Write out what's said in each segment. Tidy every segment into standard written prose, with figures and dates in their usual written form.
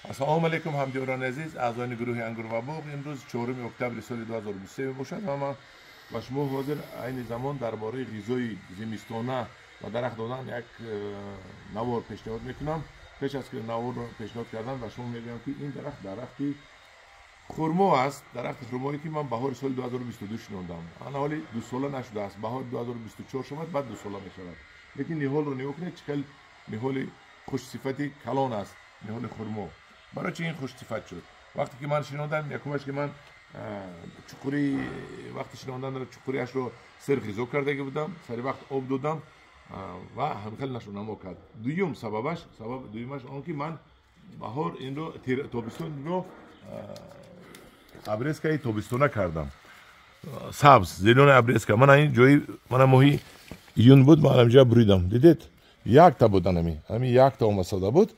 Ассалому алайкум ҳамдиёрони азиз, аъзоёни гурӯҳи Ангур ва боғ. Имрӯз 4 октябри соли 2023 мебошад ва ман ба шумо ҳозир айни замон дар бораи ғизои зимистона ва дарахт додан як навор пешниҳод мекунам. Пеш аз ки наворро пешниҳод кардан ба шумо мегӯям, ки ин дарахт дарахти хурмо аст. Дарахти хурмое ки ман баҳори соли 2022 шинондам. Ана ҳоли дусола нашудааст. Баҳори 2024 шавад, баъд дусола мешавад. Лекин ниҳолро нигоҳ кунед, чӣ хел ниҳоли хушсифати калон аст, ниҳоли хурмо. Барои чи ин хушсифат шуд? Вақте ки ман шинондам, якумаш ки ман чуқури вақти шинонданро чуқуриашро сер ғизо кардаги будам, сари вақт об додам ва ҳамхел нашонамо кард. Дуюм сабабаш, сабаб дуюмаш он ки ман баҳор инро тобистонро обрезкаи тобистона кардам. Сабз, зелёная обрезка. Мана ин ҷои, мана моҳи июн буд, ман ҳамҷа буридам. Дидед? Якта буд анами. Ҳамин якта омасада буд.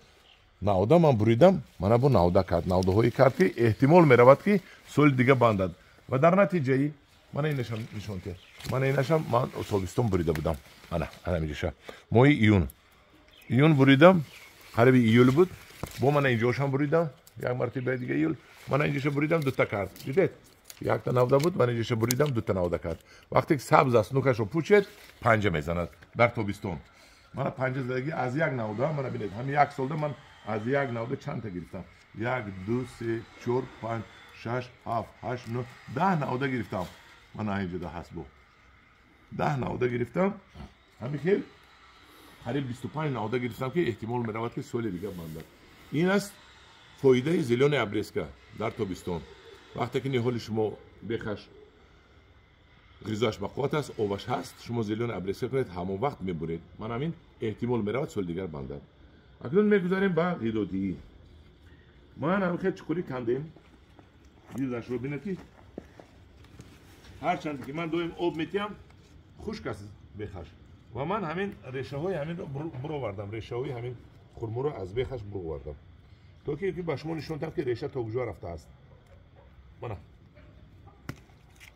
Навда ман буридам, мана бо навда кард. Навдаҳое кард, ки эҳтимол меравад, ки соли дига бандад. Ва дар натиҷаи мана инашам нишон диҳед. Мана инашам ман тобистон бурида будам. Ана, ана инҷоша. Моҳи июн. Июн буридам, қариби июл буд. Бо мана инҷошам буридам, як мартибаи дига июл. Мана инҷоша буридам, дута кард. Дидед? Якта навда буд, мана инҷоша буридам, дута навда кард. Вақте ки сабз аст, нукашро пучед, панҷа мезанад дар тобистон. Мана панҷа задагӣ аз як навда, мана бинед, ҳамин як солда ман аз як навда чандта гирифтам? 1, 2, 3, 4, 5, 6, 7, 8, 9, 10 навда гирифтам. Мана инҷода ҳаст бо. 10 навда гирифтам. Ҳамин хел қариб 25 навда гирифтам, ки эҳтимол меравад, ки соли дига бандад. Ин аст фоидаи зелёная обрезка дар тобистон. Вақте ки ниҳоли шумо бехаш ғизоаш ба қувват аст, обаш ҳаст, шумо зелёная обрезка кунед, ҳамон вақт мебуред. Ман ҳамин эҳтимол меравад соли дигар бандад. Акнун мегузарем ба ғизодиҳӣ. Ман ҳамин хел чуқурӣ кандем. Дидашро бинед, ки ҳарчанд ки ман доим об метиҳам, хушк аст бехаш. Ва ман ҳамин решаҳои ҳаминро буровардам, решаҳои ҳамин хурморо аз бехаш буровардам, то ки ба шумо нишон диҳам, ки реша то куҷо рафтааст. Мана,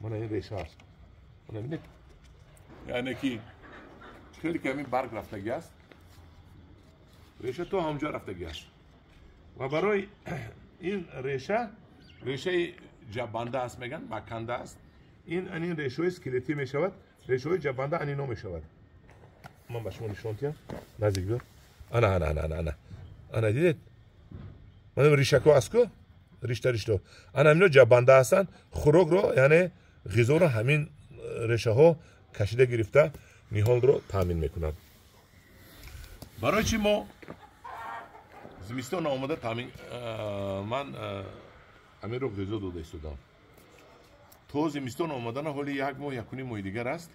мана ин реша аст. Мана бинед, яъне ки хеле ки ҳамин барг рафтагӣ аст, реша то ҳамҷо рафтагӣ аст. Ва барои ин реша, решаи ҷаббанда аст, мегӯянд, маканда аст. Ин анин решаҳои скелетӣ мешавад, решаҳои ҷаббанда анино мешавад. Ман ба шумо нишон диҳам, наздик биёр. Ана, ана, ана, ана, ана, ана, дидед? Мана ришако аст ку, ришта ришто. Ана ҳамино ҷаббанда ҳастанд. Хӯрокро, яъне ғизоро ҳамин решаҳо кашида гирифта ниҳолро таъмин мекунанд. Барои чи мо зимистон омода таъмин ман ҳаминро ғизо дода истодам? То зимистон омадана ҳоли як моҳ, якуним моҳи дигар аст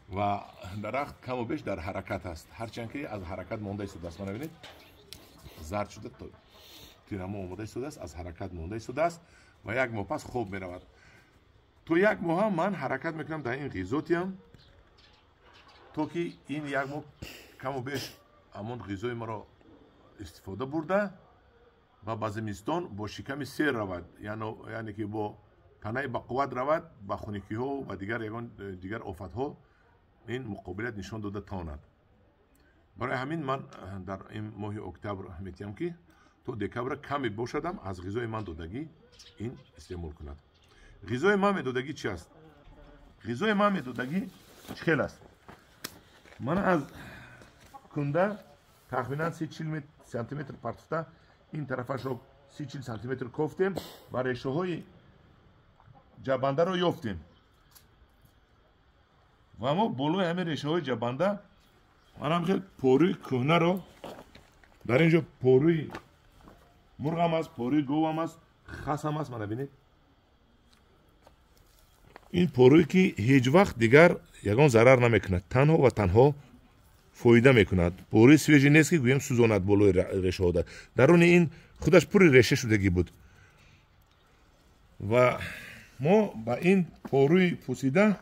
ва дарахт каму беш дар ҳаракат аст. Ҳарчанд ки аз ҳаракат монда истодааст. Мана бинед, зард шуда тирамо омода истодааст, аз ҳаракат монда истодааст ва як моҳ пас хоб меравад. То як моҳам ман ҳаракат мекунам дар ин ғизотиам, то ки ин як моҳ каму беш ҳамон ғизои маро истифода бурда ва ба зимистон бо шиками сер равад, яъне ки бо танаи бақувват равад, ба хунукиҳо ва дигар ягон дигар офатҳо ин муқобилият нишон дода тавонад. Барои ҳамин ман дар ин моҳи октябр метиҳам, ки то декабр каме бошадам аз ғизои ман додагӣ ин истеъмол кунад. Ғизои ман медодагӣ чи аст? Ғизои ман медодагӣ чӣ хел аст? Ман аз кунда тахминан 30-40 сантиметр партофта, ин тарафашро 30-40 сантиметр кофтем ва решаҳои ҷабандаро ёфтем. Ва мо болои ҳамин решаҳои ҷабанда манам хел порӯи кӯҳнаро, дар ин ҷо порӯи мурғам аст, порӯи говам аст, хасам аст. Мана бинед, ин порӯе ки ҳеҷ вақт дигар ягон зарар намекунад, танҳо ва танҳо фоида мекунад. Порӯи свежий нест, ки гӯем сӯзонад болои решаҳо. Даруни ин худаш пури реша шудагӣ буд. Ва мо ба ин порӯи пусида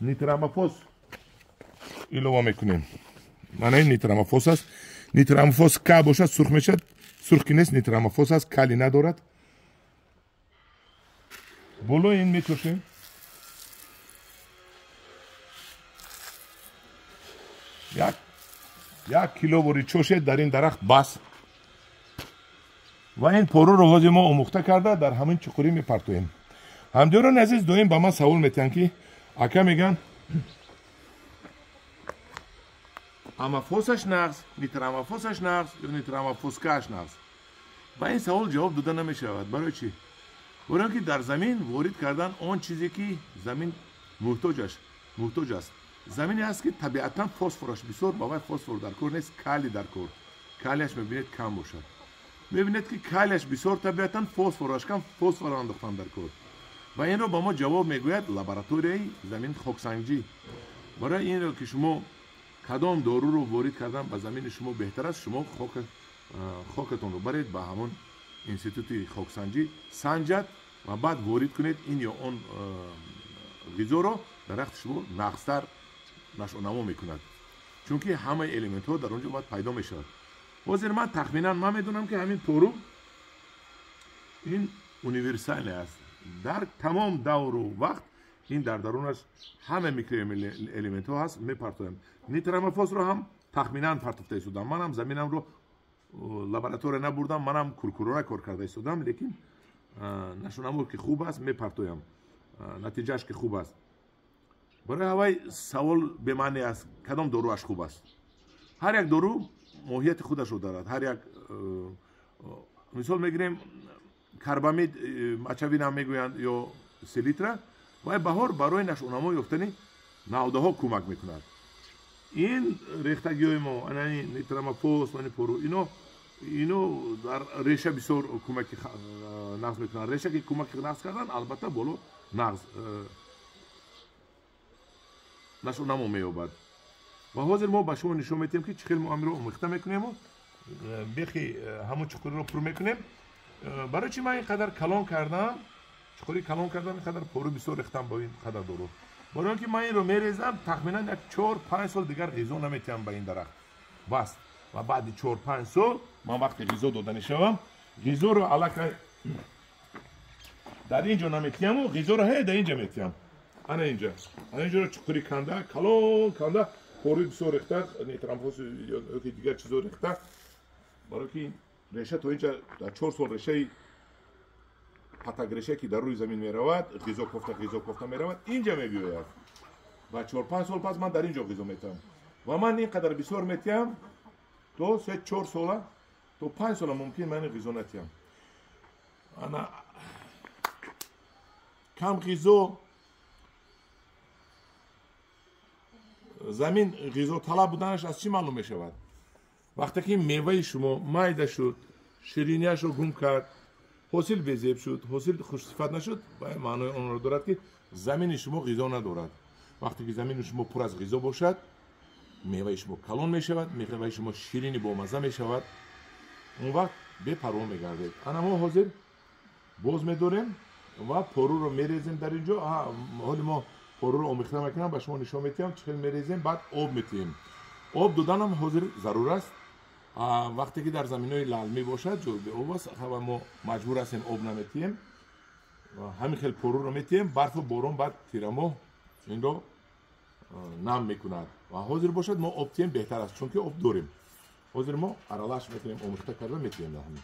нитрамофос илова мекунем. Мана ин нитрамофос аст. Нитрамофос К бошад, сурх мешавад. Сурх ки нест, нитрамофос аст, кали надорад. Болои ин мечошем. Як кило бори чошед дар ин дарахт бас. Ва ин поруро ҳозир мо омӯхта карда дар ҳамин чуқурӣ мепартоем. Ҳамдиёрони азиз, доим ба ман савол метиҳанд, ки ака мегӯянд, амафосаш нағз, нитрамафосаш нағз ё нитрамафоскааш нағз? Ба ин савол ҷавоб дода намешавад. Барои чӣ? Барои он ки дар замин ворид кардан он чизе ки замин муҳтоҷ аст. Замине аст, ки табиатан фосфораш бисёр, ба вай фосфор дар кор нест, калий дар кор. Калияш мебинед кам бошад. Мебинед, ки калияш бисёр, табиатан фосфораш кам, фосфор андохтан дар кор. Ва инро ба мо ҷавоб мегӯяд лабораторияи замин хоксанҷӣ. Барои инро ки шумо кадом доруро ворид кардан ба замини шумо беҳтар аст, шумо хокатонро баред ба ҳамон институти хоксанҷӣ, санҷад ва баъд ворид кунед ин ё он ғизоро, дарахти шумо нағзтар нашъунамо мекунад, чунки ҳамаи элементҳо дар он ҷо бояд пайдо мешавад. Ҳозир ман тахминан ман медонам, ки ҳамин пору ин универсале аст. Дар тамом давру вақт ин дар дарунаш ҳама микроэлементҳо ҳаст, мепартоям. Нитрамофосро ҳам тахминан партофта истодам. Манам заминамро лаборатория набурдам, манам куркурора кор карда истодам, лекин нашъунамо ки хуб аст, мепартоям. Натиҷааш ки хуб аст. Барои ҳавай савол бемаъне аст, кадом доруаш хуб аст. Ҳар як дору моҳияти худашро дорад. Ҳар як, мисол мегирем, карбамид, мочевина мегӯянд ё селитра, вай баҳор барои нашъунамо ёфтани навдаҳо кӯмак мекунад. Ин рехтагиҳои мо, анани нитрамофос, ани пору, ино дар реша бисёр кӯмаки нағз мекунанд. Реша ки кӯмаки нағз кардан, албатта боло нағз нашъунамо меёбад. Ва ҳозир мо ба шумо нишон медиҳем, ки чӣ хел мо амиро омехта мекунему бехи ҳамон чуқуриро пур мекунем. Барои чӣ ман ин қадар калон кардам, чуқури калон кардам, ин қадар пору бисёр рехтам бо ин қадар дору? Барои он ки ман инро мерезам, тахминан як 4-5 сол дигар ғизо наметиҳам ба ин дарахт, бас. Ва баъди 4-5 сол ман вақте ғизо дода мешавам, ғизоро аллакай дар ин ҷо наметиҳаму ғизоро ҳе дар ин ҷо метиҳам. Ана инҷа, ана инҷоро чуқури канда, калон канда, поруи бисёр рехта, нитрамфос ё дигар чизо рехта, барои ки реша то инҷа дар 4 сол решаи патак, реше ки дар рӯи замин меравад, ғизо кофта, ғизо кофта меравад, инҷа мебиёяд. Ва 4-5 сол пас ман дар ин ҷо ғизо метиҳам. Ва ман ин қадар бисёр метиҳам, то 3-4 сола, то 5 сола мумкин ман ғизо натиҳам. Ана кам ғизо, замин ғизоталаб буданаш аз чӣ маълум мешавад? Вақте ки меваи шумо майда шуд, ширинияшро гум кард, ҳосил безеб шуд, ҳосил хушсифат нашуд, маънои онро дорад, ки замини шумо ғизо надорад. Вақте ки замини шумо пур аз ғизо бошад, меваи шумо калон мешавад, меваи шумо ширини бомазза мешавад. Он вақт бепарво мегардед. Ана мо ҳозир боз медорем ва поруро мерезем дар ин ҷо. Ҳоли мо поруро омехта мекунам, ба шумо нишон медиҳам чӣ хел мерезем, баъд об метиҳем. Об доданам ҳозир зарур аст. Вақте ки дар заминҳои лалмӣ бошад, ҷой беоб аст, ва мо маҷбур ҳастем об наметиҳем. Ҳамин хел поруро метиҳем, барфу борон баъд тирамоҳ инро нам мекунад. Ва ҳозир бошад мо об тиҳем беҳтар аст, чунки об дорем. Ҳозир мо аралаш мекунем, омехта карда метиҳем дар ҳамин.